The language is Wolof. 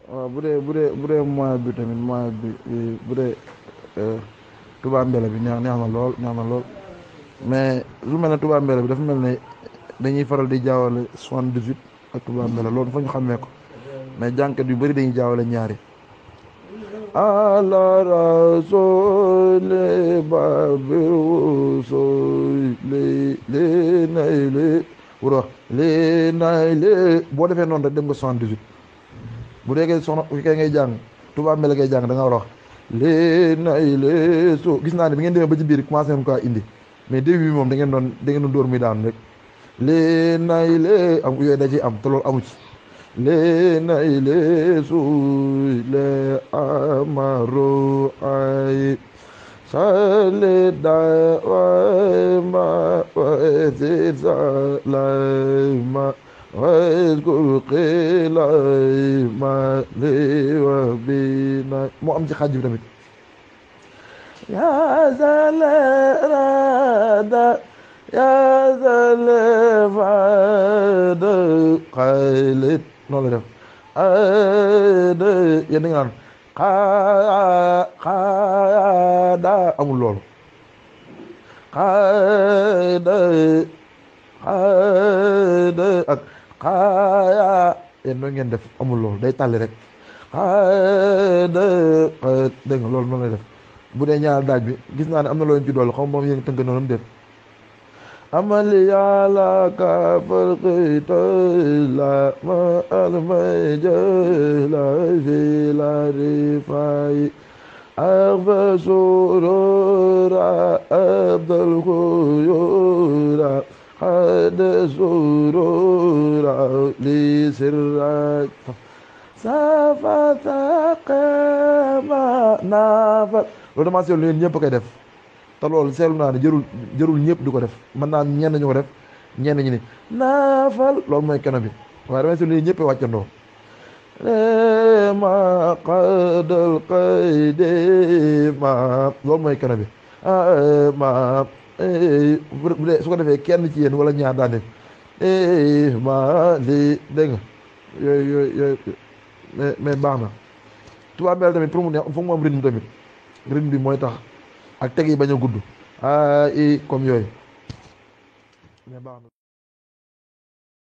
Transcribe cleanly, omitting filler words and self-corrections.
waaw bu dee moyen bi tamit moyen bi bu dee Touba Mbella bi neex na lool neex na lool mais lu mel ne Touba Mbella bi dafa mel ne dañuy faral di jaawale 78 ak Touba Mbella loolu fa ñu xamee ko mais jànkat yu bëri dañuy jaawale ñaari ala rasuli babir wusuli li nay li wur wax li nay li boo defee noonu rek dem nga 78 bu dee soxna fi kay ngay jàng Touba Mbella ngay jàng da nga war a wax li nay li so gis naa ne bi ngeen demee ba ci biir commencé ngeen ko indi mais début bi moom da ngeen doon dóor muy daanu rek li nay li am yooyu da ci am te loolu amu ci li nay li suy le amaru ay sali da way ma way si salay ma way kul qilay ma li wa bina moo am ci xaaj bi tamit ya zalerada ya zalefada xaylit noonu la def ada yéen da nga naan xaada amul loolu xaada xaada ak xaaya yéen noonu ngeen def amul loolu day tàlli rek xaada xaad dégg nga loolu noonu lay def bu dee ñaar daaj bi gis naa ne am na loolu ci dool xaw moom yéen tënk noonu def amali yàlla ka farqita la ma almay jëla fi la rifay arfa surura abdal khuyura xad surura li sirrak safataqama nafat loolu dama seetlu leen ñëpp koy def te loolu seetlu naa ne jërul ñëpp di ko def mën naa ñenn ñu ko def ñenn ñi ni naafal loolu mooy keno bi waaye damay seetlu ñëpp wàccandoo ma qadal qaydi ma loolu mooy keno bi ma bu dee su ko defee kenn ci yéen wala ñaar daan def ma lii dégg nga yooyu mais baax na Touba Mbella tamit pour mu neex foog mu am rythme tamit rythme bi mooy tax ak teg yi bañ a gudd i comme yooyu mais baax na